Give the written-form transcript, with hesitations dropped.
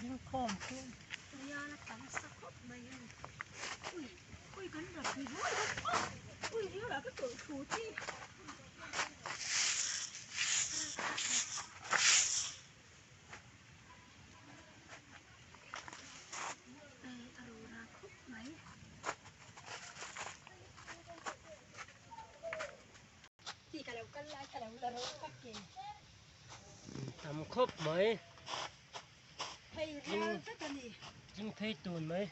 Ding khawm chu. Rial a tam sa khawp mai a ni. Ui ui kan rak ni ruai a ui rial ah ka tawlh thu chi. A rura khawp mai. Tam khawp mai. Ching phei tun mai.